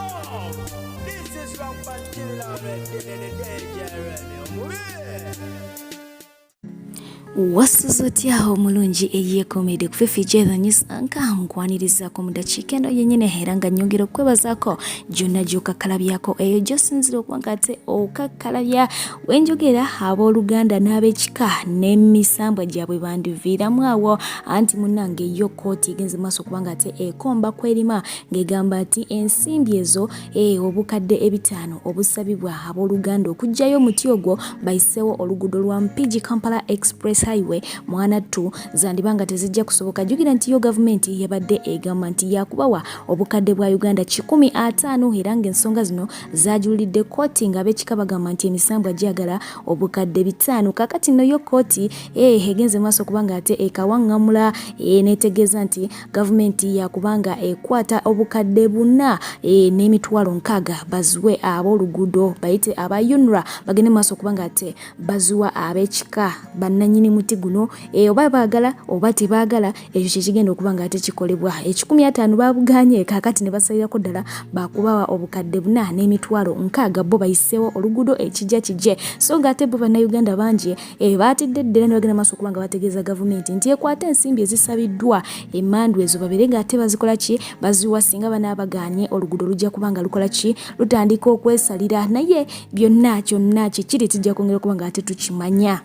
This is Rampant Killer DJ Wasuze otya omulungi eyeekoomedde ku Fifi Jethanyisa nka nkwanirizaako mu dakiika eno yennyini era nga nnyongera okukwebazaako gyonna gy'okakkalabyako eyo gy'osinzira okuba nga ate okakkalabya wenjogera abooluganda n'ab'ekika n'emisambwa gyabwe bandiviiramu awo anti munnange yo kkooti egenze maaso okuba nga ate ekomba kwerima ng'egamba nti ensimbi ezo eh, obukadde ebitaano obusabibwa abooluganda okuggyayo omuti ogwo bayiseewo oluguudo lwa Mpigi Kampala Express Highway mwanattu zandiba nga tezijja kusoboka. Jjukira nti yo gavumenti yabadde egamba nti yakubawa obukadde bwa Uganda 150 era ng'ensonga zino zaajulidde kkooti ng'ab'ekika bagamba nti emisambwa gyagala obukadde 500. Kaakati nno yo kkooti eh, egenze maaso okuba nga ate ekawaŋŋamula eh, n'etegeeza nti Gavumenti yakuba nga ekwata obukadde 4 n'emitwalo 60 baziwe ab'oluguudo bayite aba UNRA bagende maaso okuba nga ate baziwa ab'ekika bannannyini muti guno e, oba baagala oba tebaagala ekyo kye kigenda okuba nga ate kikolebwa. 150 baabuganye kaakati ne basalirako ddala bakubawa obukadde 4 n'emitwalo 60 bo bayiseewo oluguudo ekijja kijje so nga ate bo Bannayuganda bangi Eh, baatidde dda era ne bagenda maaso okuba nga bategeeza gavumenti nti ekwate ensimbi ezisabiddwa emmandu ezo babeere ng'ate bazikola ki baziwa singa banaabagaanye oluguudo lujja kuba nga lukola ki lutandika okwesalira naye byonna kyonna kikiri tujja kwongera okuba nga ate tukimanya.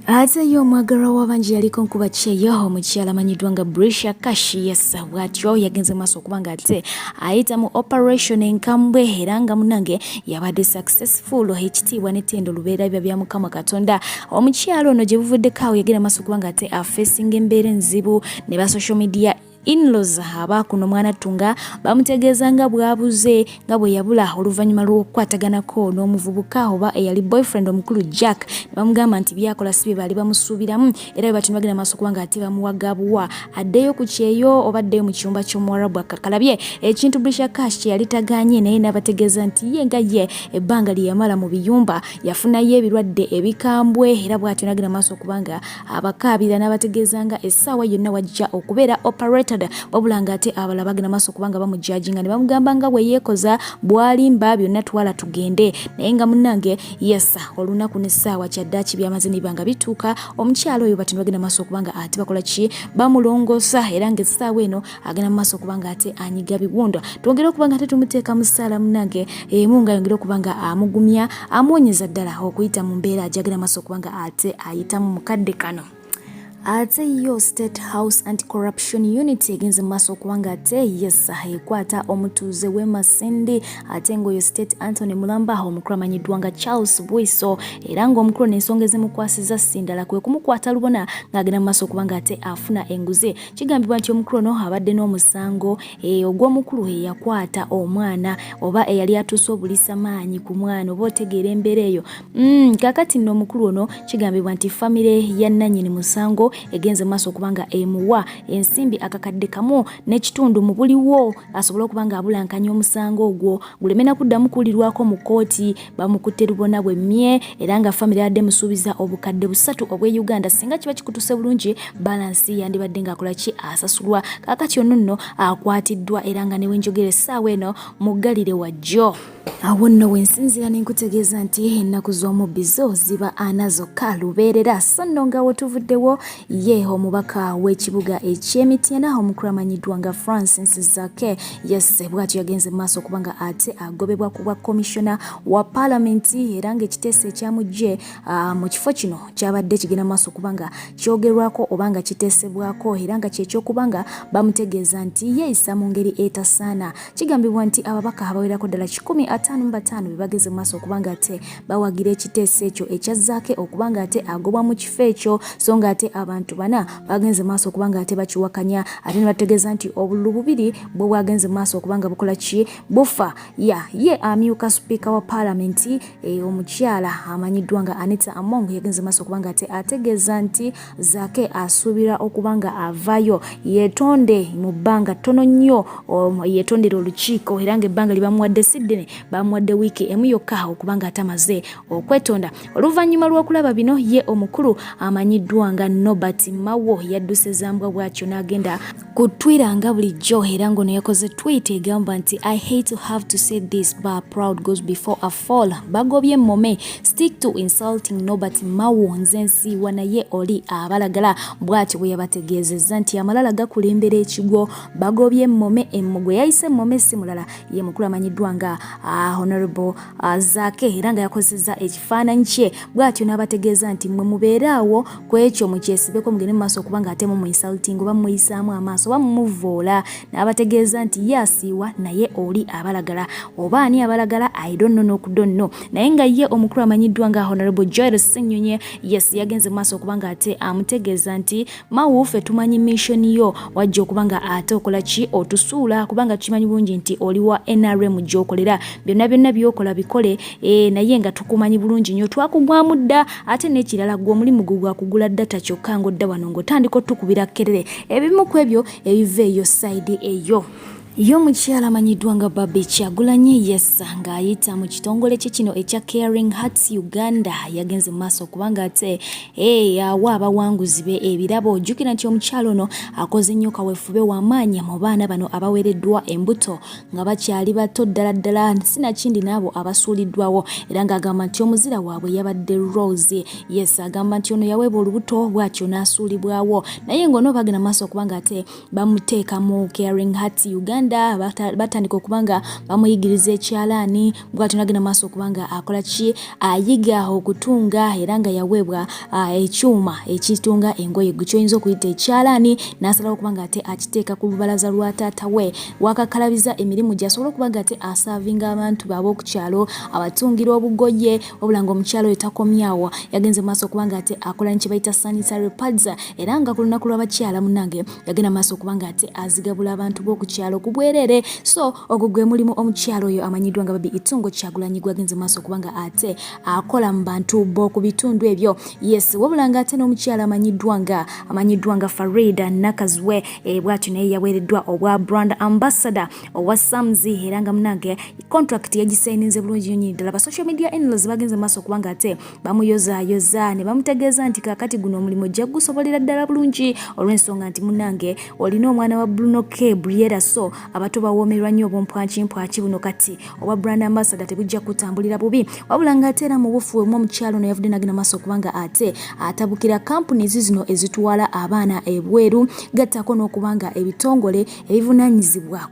Ate ye omwagalwa w'abangi yaliko nkuba kyeyo omukyala amanyiddwa nga Brisha Kash yes bw'atyo yagenze maaso okuba nga ate ayita mu operation enkambwe era nga munange yabadde successful ekitiibwa n'ettendo lubeera biba bya Mukama Katonda. Omukyala ono gye buvuddeko awo yagenda maaso okuba nga ate afeesinga embeera enzibu ne ba social media in-laws aba kuno mwanattu nga bamutegeeza nga bw'abuze nga bwe yabula oluvannyuma lw'okukwataganako n'omuvubuka oba eyali boyfriend omukulu Jack ne bamugamba nti byakola si bye baali bamusuubiramu era bwe batyo ne bagenda maaso okuba nga ate bamuwagabuwa addeyo ku kyeyo oba addeyo mu kiyumba ky'omuwarabu akakalabye ekintu Brisha Cash kye yali tagaanye naye n'abategeeza nti ye nga ye ebbanga lye yamala mu biyumba yafunayo ebirwadde ebikambwe era bw'atyo n'agenda maaso okuba nga abakaabira n'abategeeza nga essaawa yonna wajja okubeera operated wabula nga ate abalala bagenda maaso okuba nga bamujajinga ne bamugamba nga bwe yeekoza bwalimba byonna twala tugende naye nga munnange yesa olunaku n'essaawa kyaddaaki byamaze niba nga bituuka omukyalo oyo bati bagenda maaso okuba nga ate bakola ki bamulongoosa era ng'essaawa eno agenda mu maaso okuba nga ate anyiga biwundu twongere okuba nga ate tumuteeka mu ssaala munange emu nga ayongere okuba nga amugumya amuwonyeza ddala okuyita mu mbeera gyagenda maaso okuba nga ate ayitamu mu kadde kano. Ate yo State House Anti-Corruption Unit egenze mu maaso okuba nga ate yes ekwata omutuuze w'e Masindi ate ng'oyo State Anthony Mulamba omukulu amanyiddwa nga Charles Bwiso era ng'omukulu n'ensonga ezimukwasiza si ndala kwe kumukwata lubona ng'agenda mu maaso okuba nga ate afuna enguzi. Kigambibwa nti omukulu ono abadde n'omusango e, ogw'omukulu eyakwata omwana oba eyali atuuse obulisa maanyi ku mwana oba otegeera embeera eyo. Kakati nno omukulu ono kigambibwa nti famire ya nnannyini musango egenze maaso okuba nga emuwa ensimbi 1,500 mu buliwo asobole okuba nga abulankanya omusango ogwo guleme na kuddamu kuwulirwako mu kkooti. Bamukutte lubona bwe mmye era nga famire yadde musuubiza obukadde 3 obw'e Uganda singa kiba kikutuse bulungi balansi yandibadde ng'akola ki asasulwa. Kaakati ono nno akwatiddwa era nga newenjogera essaawa eno muggalire wajjo. Awo nno wensinziira ne nkutegeeza nti ennaku z'omubbi zo ziba 40 zokka lubeerera. So nno nga wetuvuddewo ye omubaka w'ekibuga eky'Emityana omukulu amanyiddwa nga Francis Zake yes bw'atyo yagenze mu maaso okuba nga ate agobebwa ku bwa komishona wa paalamenti era ng'ekiteeso ekyamuggye mu kifo kino kyabadde kigenda mu maaso okuba nga kyogerwako oba nga kiteesebwako era nga kyekyokuba nga bamutegeeza nti yeeyisa mu ngeri etasaana. Kigambibwa nti ababaka abawerako ddala 155 be bageze mu maaso okuba nga ate bawagira ekiteeso ekyo ekya Zaake okuba nga ate agobwa mu kifo ekyo so nga ate abantu bana bagenze mu maaso okuba nga ate bakiwakanya ate ne bategeeza nti obululu bubiri bwo bwagenze mu maaso okuba nga bukola ki bufa ya ye amyuka sipiika wa paalamenti e, omukyala amanyiddwa nga Anita Among yagenze maaso okuba nga ate ategeeza nti Zaake asuubira okuba nga avaayo yeetonde mu bbanga ttono nnyo yeetondera olukiiko era ng'ebbanga lye bamuwadde si ddene bamuwadde wiiki emu yokka okuba nga ate amaze okwetonda. Oluvannyuma lw'okulaba bino ye omukulu amanyiddwa nga Noble Norbert Mao yadduse zambwa bw'atyo n'agenda ku Twitter nga bulijjo, era ng'ono yakoze tweet egamba nti, "I hate to have to say this, but pride goes before a fall. Bagobye Mome, stick to insulting Norbert Mao. Nze nsiiwa naye oli abalagala." Bw'atyo bwe yabategeezezza nti amalala gakulembera ekigwo. Bagobye Mome, gwe yayise Mome si mulala, ye mukulu amanyiddwa nga Honorable Zaake, era nga yakozesa ekifaananyi kye bw'atyo n'abategeeza nti mmwe mubeere awo ku ekyo mukyesibeko, mugende mu maaso okuba nga ate mu insulting oba mumuyisaamu amaaso oba mumuvoola. N'abategeeza nti ye asiiwa naye oli abalagala, oba ani abalagala, I don't know n'okudonno. Naye nga ye omukulu amanyiddwa nga Honorable Joel Ssenyonyi, yes, yagenze mu maaso okuba nga ate amutegeeza nti Mao, ffe tumanyi mission yo, wajja okuba nga ate okola ki, otusuula, kubanga tukimanyi bulungi nti oli wa NRM gy'okolera, byonna byonna by'okola bikole, naye nga tukumanyi bulungi nnyo, twakugwamu dda. Ate n'ekirala, gwe omulimu gwe gwakugula data kyokka, ng'odda wano ng'otandika otukubira kerere. Ebimu ku ebyo ebiva eyo side eyo. Ye omukyala amanyiddwa nga Barbie Kyagulanyi, yes, ng'ayita mu kitongole kye kino ekya Caring Hearts Uganda, yagenze mu maaso okubanga ate awa abawanguzi be ebirabo. Ojjukira nti omukyala ono akoze nnyo kaweefube w'amaanyi mu baana bano abaweereddwa embuto nga bakyali bato ddala ddala, sinakindi n'abo abasuuliddwawo, era ng'agamba nti omuzira waabwe yabadde Rose. Yes, agamba nti ono yaweebwa olubuto bw'atyo n'asuulibwawo, naye ng'ono bagenda mu maaso okubanga ate bamuteeka mu Caring Hearts Uganda, batandika okuba nga bamuyigiriza ekyalaani, bwatyo nagenda maaso okuba nga akola ki, ayiga okutunga, era nga yaweebwa ekyuma ekitunga engoye gwe kyoyinza okuyita ekyalaani, n'asalawo okuba nga ate akiteeka ku lubalaza lwa taata we wakakalabiza emirimu gye, asobole okuba nga ate asaavinga abantu baabwe okukyalo, abatungira obugoye. Wabula nga omukyalo oyo takomyawo, yagenze maaso okuba nga ate akola ne kye bayita sanitary pads, era nga ku lunaku lw'abakyala, munnange, yagenda maaso okuba nga ate azigabula abantu b'oku kyalo ku bwereere. So ogwo gwe mulimu omukyalo oyo amanyiddwa nga Barbie Itungo Kyagulanyi gwagenze maaso okuba nga ate akola mu bantu b'oku bitundu ebyo. Yes, wabula nga ate n'omukyala amanyiddwa nga Farida Nakazwe, bw'atyo naye yaweereddwa obwa brand ambassador owa Samzi, era nga munange contract yagisayininze bulungi nnyo ddala. Ba social media in-laws bagenze maaso okuba nga ate bamuyozaayoza ne bamutegeeza nti kaakati guno omulimu ojja gusobolera ddala bulungi, olw'ensonga nti munange olina omwana wa Bruno K Briera, so abato bawoomerwa nnyo obumpwakimpwaki buno, kati obwa brand ambassador tebujja kutambulira bubi. Wabula ng'ate era mu bufu emu omukyalo ono yavudde nagenda maaso okuba nga ate atabukira companies zino ezitwala abaana ebweru, gattako n'okuba nga ebitongole ebivunaanyizibwa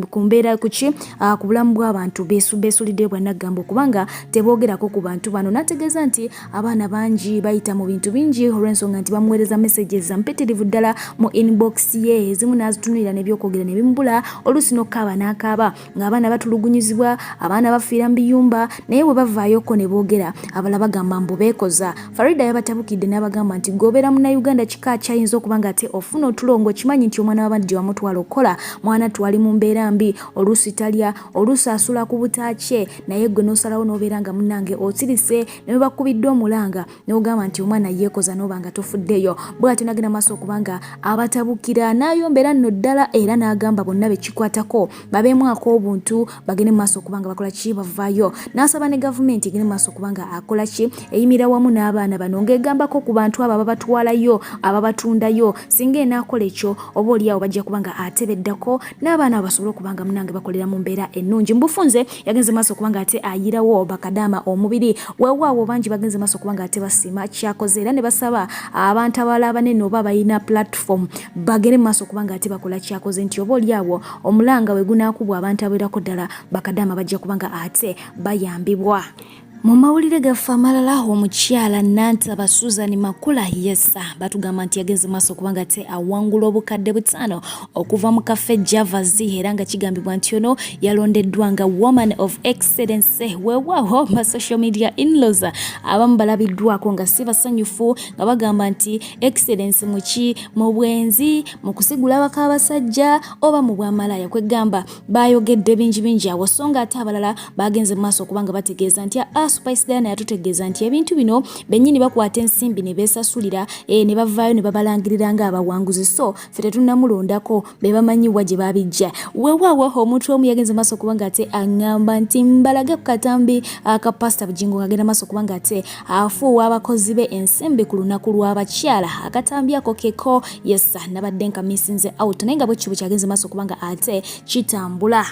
ku mbeera kuki ku bulamu bw'abantu beesuliddeyo bwannaggamba okubanga teboogerako ku bantu bano. N'ategeeza nti abaana bangi bayita mu bintu bingi, olw'ensonga nti bamuweereza messages mpitirivu ddala mu inbox ye, ezimu n'azitunuulira n'ebyokwogera ne bimubula, oluusi n'okukaaba n'akaaba, ng'abaana batulugunyizibwa, abaana bafiira mu biyumba, naye bwe bavaayoko ne boogera, abalala bagamba mbu beekoza. Farida yabatabukidde n'abagamba nti gobeera munnayuganda kika kyayinza okuba nga ate ofuna otulo ng'okimanyi nti omwana w'abandi gye wamutwala okukola, mwana twali mu mbeera mbi, oluusi talya, oluusi asula ku butaakye, naye gwe n'osalawo n'obeera nga munnange okirise, ne bwe bakubidde omulanga n'ogamba nti omwana yeekoza, n'oba nga tofuddeyo. Bw'atyo n'agenda maaso okuba nga abatabukira n'ayombera nno ddala, era n'agamba bonna bekikwatako babeemu ak'obuntu, bagende mu maaso okuba nga bakola ki, bavaayo. N'asaba ne gavumenti egende mu maaso okuba nga akola ki, eyimira wamu n'abaana bano, ng'egambako ku bantu abo ababatwalayo, ababatundayo. Singa enaakola ekyo, oba oliawo bajja kuba nga ate beddako n'abaana abo basobole okuba nga munange bakolera mu mbeera ennungi. Mubufunze yagenze maaso okuba nga ate ayirawo bakadaama omubiri. Weewaawo bangi bagenze maaso okuba nga ate basiima kyakoze, era ne basaba abantu abalala abanene oba balina platform bagende mu maaso okuba nga ate bakola kyakoze, nti oba oliawo omulanga we gunaakubwa abantu abawerako ddala, bakadaama bajja kuba nga ate bayambibwa. Mu mawulire gaffe amalala, omukyala Nantaba Susan Makula, yesa batugamba nti yagenze maaso okuba nga te awangula 5000 okuva mu Cafe Javas, era nga kigambibwa nti ono yalondeddwa nga Woman of Excellence. Weewaawo ba social media in-laws abamu balabiddwako nga si basanyufu, nga bagamba nti excellence muki, mu bwenzi, mu kusigula baka abasajja, oba mu bwamalaaya? Kwegamba bayogedde bingi bingi awo, so nga ate abalala bagenze mu maaso okuba nga bategeeza nti a Spice Diana yatutegeeza nti ebintu bino bennyini bakwata ensimbi ne beesasulira eh, ne bavaayo ne babalangirira ng'abawanguzi so ffe tetunnamulondako be bamanyi wa gye babijja. Weewaawo omuntu omu yagenze maaso okuba nga ate aŋŋamba nti mbalage ku katambi aka Pasita Bugingo ng'agenda maaso okuba nga ate afuuwa abakozi be ensimbi ku lunaku lw'abakyala. Akatambi ako keko yesa nabadde nkamisinze out naye nga bwekityo bwe kyagenze maaso okuba nga ate kitambula.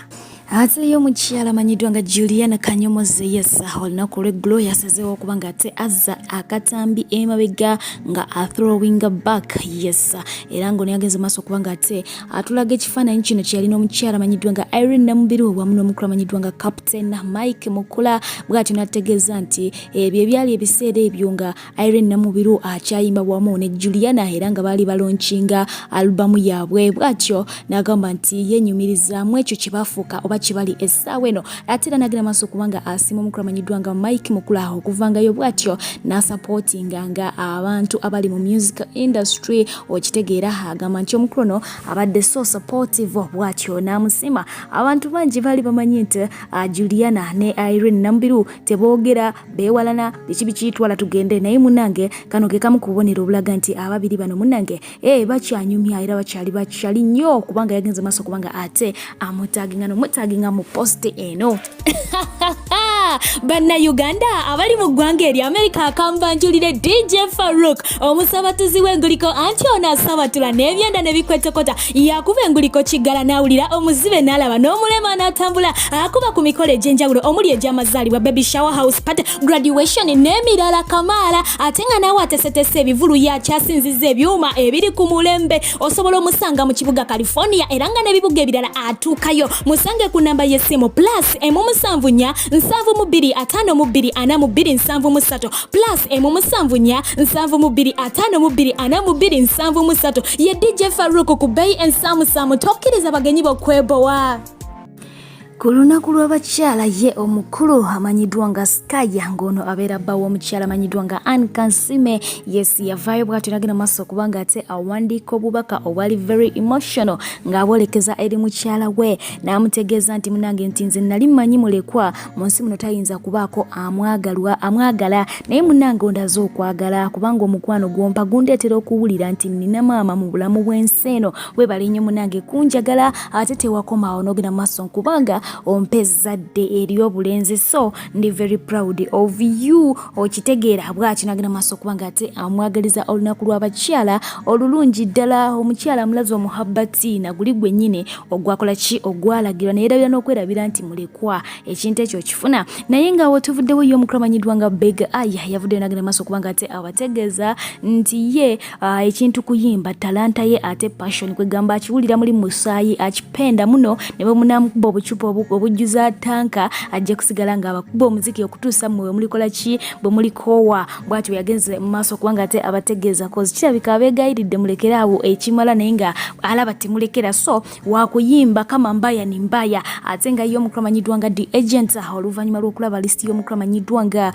Ate ye omukyala amanyiddwa nga Juliana Kanyomozi yesa olunaku olw'eggulo yasazeewo okuba nga ate azza akatambi emabega nga athrowinga back yesa era ng'ono yagenze maaso okuba nga ate atulaga ekifaananyi kino kye yalina omukyala amanyiddwa nga Irene Namubiru wamu n'omukulu amanyiddwa nga Captain Mike Mukula bw'atyo n'ategeeza nti ebyo ebyali ebiseera ebyo nga Irene Namubiru akyayimba wamu ne Juliana era nga baali balonkinga alubamu yaabwe bw'atyo n'agamba nti yenyumirizaamu ekyo kye bafuuka oba kye bali essaawa eno ate era n'agenda maaso okuba nga asiima omukulu amanyiddwa nga Mike Mukula okuvangayo bw'atyo n'asapootinga nga abantu abali mu music industry okitegeera agamba nti omukulu ono abadde so supportive bw'atyo n'amusiima abantu bangi baali bamanyi nti ah, Juliana ne Irene Namubiru teboogera beewalana biki biki twala tugende naye munange kano ke kamu ku bubonero obulaga nti ababiri bano munange ee eh, bakyanyumya era bakyali bakyali nnyo kubanga yagenze maaso kubanga ate amutaginga nomutaginga mu post eno. Bannayuganda abali mu ggwanga erya Amerika akambanjulire DJ Farouk omusabatuzi w'enguliko anti ono asabatula n'ebyenda ne bikwetokota yakuba enguliko kiggala n'awulira omuzibe n'alaba n'omulema n'atambula akuba ku mikolo egy'enjawulo omuli egy'amazaalibwa baby shower house party graduation n'emirala kamaala ate nga naawe atesetese ebivulu yakyasinziza ebyuma ebiri ku mulembe osobola omusanga mu kibuga California era nga n'ebibuga ebirala atuukayo musange ku namba y'essimu plus emu 74 72 52 42 73 plus emu 74 72 52 42 73 ye DJ Farouk ku bbeeyi ensaamusaamu tokkiriza bagenyi bo kwebowa. Ku lunaku lw'abakyala ye omukulu amanyiddwa nga Sky ng'ono abeera bba w'omukyala amanyiddwa nga Ann Kansime yes yavaayo bw'atyo n'agenda maaso kubanga ate awandiika obubaka obwali very emotional ng'abwolekeza eri mukyala we n'amutegeeza nti munange nti nze nali mmanyi mulekwa mu nsi muno tayinza kubaako amwagalwa amwagala naye munange ondaze okwagala kubanga omukwano gwompa gundeetera okuwulira nti nnina maama mu bulamu bw'ensi eno webale nnyo munange kunjagala ate tewakomaawo n'ogenda mu maaso nkubanga ompa ezzadde ery'obulenzi so ndi very proud of you okitegeera bwatyo nagenda maaso okuba nga ate amwagaliza olunaku lw'abakyala olulungi ddala omukyala amulaze omuhabbati naguli gwennyini ogwakola ki ogwalagirwa naye erabira n'okwerabira nti mulekwa ekintu ekyo okifuna naye nga wetuvuddewo ye omukulu amanyiddwa nga Big Eye yavuddeyo nagenda maaso okuba nga ate abategeeza nti ye ekintu kuyimba talanta ye ate passion kwegamba akiwulira muli musaayi akipenda muno ne bwe munamukuba obucupa obujjuza tanka ajja kusigala nga abakuba omuziki okutuusa mmwe bwe mulikola ki bwe mulikoowa bwatyo yagenze mu maaso kubanga ate abategeeza kozi kirabika abeegayiridde mulekere awo ekimala naye nga alaba temulekera so wakuyimba kama mbaya ni mbaya ate nga ye omukulu amanyiddwa nga the agent oluvannyuma lw'okulaba lisiti y'omukulu amanyiddwa nga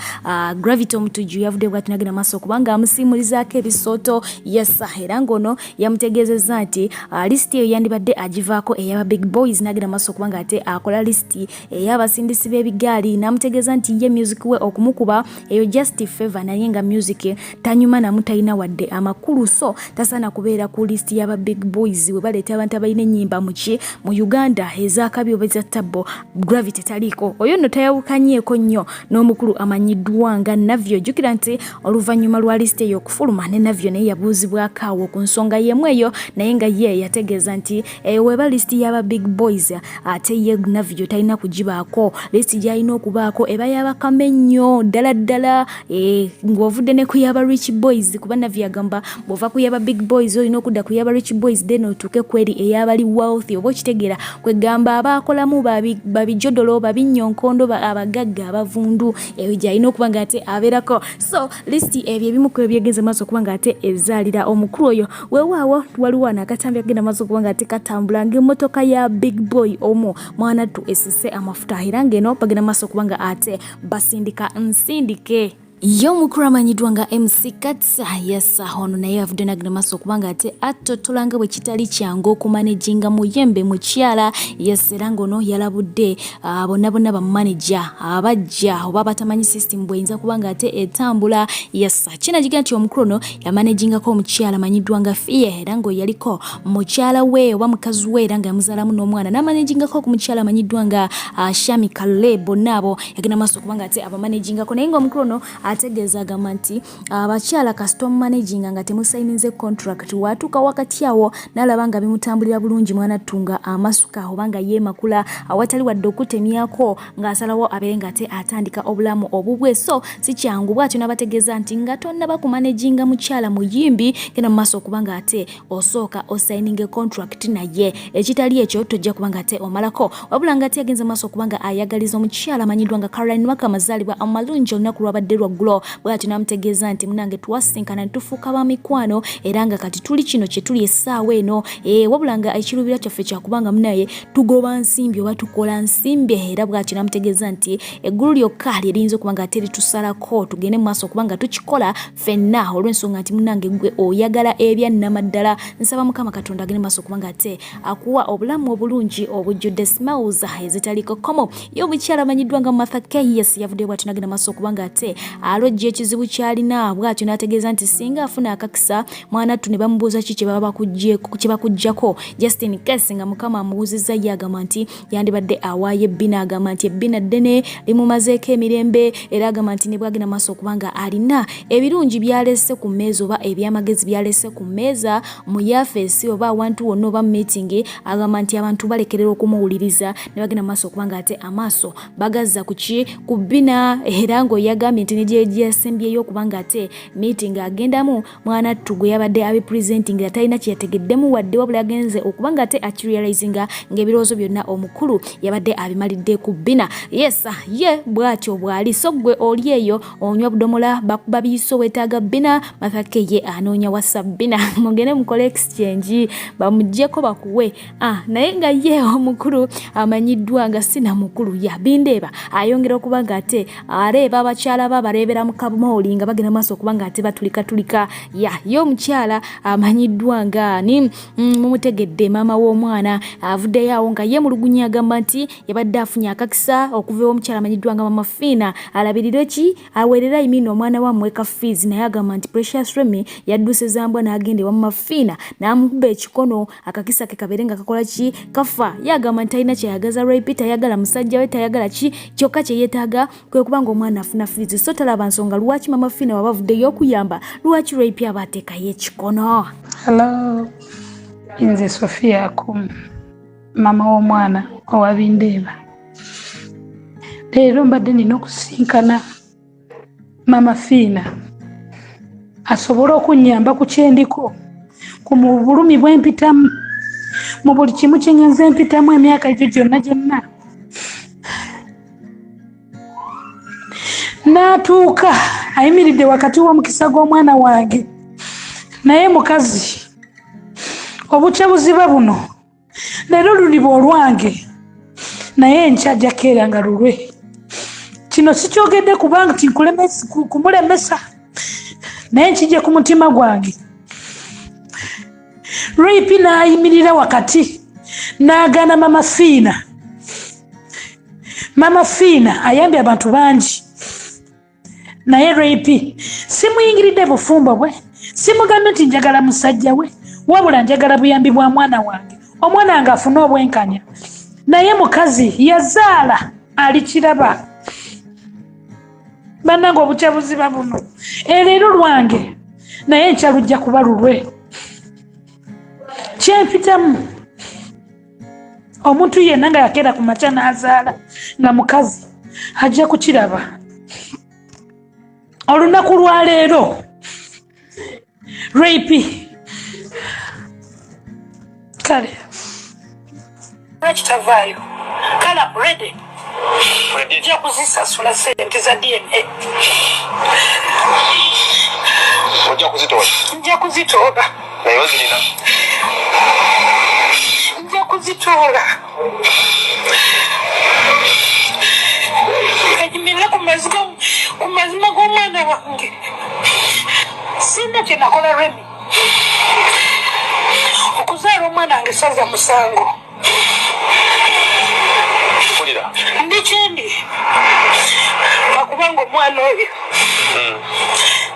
Gravity Omutujju yavudde bwati nagenda maaso kubanga amusiimulizaako ebisooto yesa era ng'ono yamutegeezezza nti lisiti eyo yandibadde agivaako eyaba big boys nagenda maaso kubanga ate akola lisiti ey'abasindisi b'ebigaali n'amutegeeza nti ye music we okumukuba eyo just favor naye nga music tanyuma namu talina wadde amakulu so tasaana kubeera ku lisiti y'aba big boys we baleeta abantu abalina ennyimba muki mu Uganda ez'akabi oba eza tabbo Gravity taliiko oyo nno tayawukanyeeko nnyo n'omukulu amanyiddwa nga Navio jjukira nti oluvannyuma lwa lisiti eyo okufuluma ne Navio naye yabuuzibwako awo ku nsonga y'emu eyo naye nga ye yategeeza nti eyo weba lisiti y'aba big boys ate ye Navio talina kugibaako lisiti gy'alina okubaako eba y'abakama ennyo ddala ddala eh, ng'ovudde ne ku y'aba rich boys kuba Navio agamba bw'ova ku y'aba big boys olina okudda ku y'aba rich boys then otuuke ku eri ey'abali wealthy oba okitegeera kwegamba abaakolamu babijodolo babinyonkondo abagagga abavundu eyo gyalina okuba nga ate abeerako so lisiti ebyo ebimu ku ebyegenze maaso okuba nga ate ezaalira omukulu oyo weewaawo waliwo wano akatambi akagenda maaso okuba nga ate katambula ng'emmotoka ya big boy omu mwanattu esise amafuta era ng'eno bagenda maaso okuba nga ate basindika nsindike. Ye omukulu amanyiddwa nga MC Kats yasa ono naye avudde nagenda maaso okuba nga ate attottola nga bwe kitali kyangu okumanejinga muyembe mukyala. Yes, era ng'ono yalabudde bonna bonna bamaneja abajja oba abatamanyi system bweyinza kuba nga ate etambula. Yes, kinagiga nti omukulu ono yamanejingako omukyala amanyiddwa nga Fie, era ng'oyo yaliko mukyala we oba mukazi we, era nga yamuzaalamu n'omwana, n'amanejingako ku mukyala amanyiddwa nga Shami Kalule. Bonna abo yagenda maaso okuba nga ate abamanejingako, naye ng'omukulu ono ategeeza agamba nti abakyala kasita omumanaginga nga temusayininze contract, watuuka wakati awo n'alaba nga bimutambulira bulungi, mwana ttunga amasuka oba nga yeemakula awatali wadde okutemyako, ng'asalawo abeere nga ate atandika obulamu obubwe. So si kyangu. Bw'atyo n'abategeeza nti nga tonnaba kumanaginga mukyala muyimbi, genda mu maaso okuba nga ate osooka osayininga contract, naye ekitali ekyo tojja kuba nga ate omalako. Wabula nga ate yagenze maaso okuba nga ayagaliza omukyala amanyiddwa nga Caroline Maka amazaalibwa amalungi olunaku lwabadde lwaggulo. Bw'atyo n'amutegeeza nti munange twasinkana ne tufuuka ba mikwano, era nga kati tuli kino kye tuli essaawa eno, wabula nga ekiruubira kyaffe kyakubanga munaye tugoba nsimbi oba tukola nsimbi. Era bw'atyo n'amutegeeza nti eggulu lyokka lye liyinza okuba nga ate litusalako tugende mu maaso okuba nga tukikola ffenna, olw'ensonga nti munange gwe oyagala ebyannamaddala. Nsaba Mukama Katonda agende maaso okuba nga ate akuwa obulamu obulungi obujjudde smiles ezitaliko kkomo. Ye omukyala amanyiddwa nga Martha K, yes, yavuddeyo bw'atyo n'agenda maaso okuba nga ate alojja ekizibu ky'alina. Bw'atyo n'ategeeza nti singa afuna akakisa, mwanattu, ne bamubuuza ki kye baba kye bakuggyako, just in case nga Mukama amuwuzizza, ye agamba nti yandibadde awaayo ebbina. Agamba nti ebbina ddene limumazeeko emirembe, era agamba nti ne bwagenda maaso okuba nga alina ebirungi byalese ku mmeeza oba ebyamagezi byalese ku mmeeza mu yafeesi oba awantu wonna oba mu meeting, agamba nti abantu balekerera okumuwuliriza ne bagenda maaso okuba nga ate amaaso bagazza ku ki? Ku bbina. Era ng'oyagambye nti ne gyeyasembyeyo okuba nga ate meeting agendamu, mwana ttu gwe yabadde abipresenting talina kye yategeddemu wadde, wabula yagenze okuba nga ate akirealizinga ng'ebirowoozo byonna omukulu yabadde abimalidde ku bbina. Yes, ye bw'atyo bw'ali. So gwe oli eyo onywa budomola, bakuba biiso, weetaaga bbina, Mathake ye anoonya wasa bbina, mugende mukole exchange, bamuggyeko bakuwe. Ah, naye nga ye omukulu amanyiddwa nga sina mukulu ya bindeeba ayongera okuba nga ate areeba abakyala ba bareebera mu kamooli nga bagenda maaso okuba nga ate batulikatulika. Ya ye omukyala amanyiddwa nga ani, mumutegedde, maama w'omwana, avuddeyo awo nga ye mulugunya, agamba nti yabadde afunye akakisa okuva ew'omukyala amanyiddwa nga Mama Fiina alabirire ki, aweerera imina omwana wammwe ka fees, naye agamba nti Precious Remy yadduse zambwa n'agenda ewa Mama Fiina n'amukuba ekikono, akakisa ke kabeere nga kakola ki? Kafa. Ye agamba nti talina kyayagaza Rape, tayagala musajja we, tayagala ki, kyokka kye yeetaaga kwe kuba nga omwana afuna fees. So talaba nsonga lwaki Mama Fiina waba avuddeyo okuyamba, lwaki Rape aba ateekayo ekikono. Hello, nze Sofia Akumu, maama w'omwana owa Bindeeba. Leero mbadde nina okusinkana Mama Fiina asobole okunnyamba ku kyendiko, ku mu bulumi bwe mpitamu, mu buli kimu kye ngenze mpitamu emyaka egyo gyonna gyonna. N'atuuka ayimiridde wakati w'omukisa gw'omwana wange, naye mukazi obukya buziba buno leero luliba olwange, naye enkya ajja keera nga lulwe. Kino sikyogedde kubanga nti kumulemesa, naye nkijje ku mutima gwange. Rape n'ayimirira wakati n'agaana Mama Fiina. Mama Fiina ayambye abantu bangi, naye Rape simuyingiridde bufumbo bwe, simugambye nti njagala musajja we, wabula njagala buyambi bwa mwana wange, omwana wange afune obwenkanya. Naye mukazi yazaala alikiraba. Bannange, obukya buziba buno, ereero lwange, naye enkya lujja kuba lulwe. Kyempitamu, omuntu yenna nga yakeera ku makya n'azaala nga mukazi ajja kukiraba. Olunaku lwaleero Rape kale lwaki tavaayo? Kale am ready, nja kuzisasula sente za DNA. Ojja kuzitoola? Nja kuzitoola. Naye ozirina? Nja kuzitoola, ayimirire ku mazima g'omwana wa Sirina kye nakola Remi. Okuzaala omwana wange saza musango. Mpulira. Ndi kyendi lwakubanga omwana oyo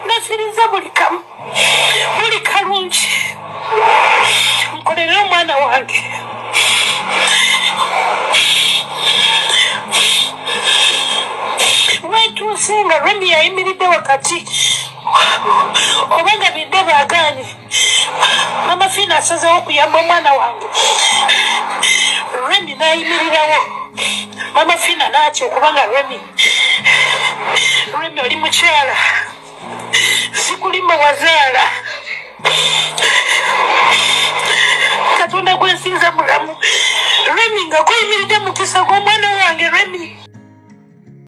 nafiriza buli kamu, buli kalungi nkolerere omwana wange. Wetuuse nga Remi yayimiridde wakati oba nga bidde baagaanye, Mama Fiina asazeewo okuyamba omwana wange. Remi n'ayimirirawo, Mama Fiina n'atya okubanga Remi, Remi oli mukyala sikulimba, wazaala. Katonda gwensinza mulamu. Remi nga gweyimiridde mukisa gw'omwana wange Remi.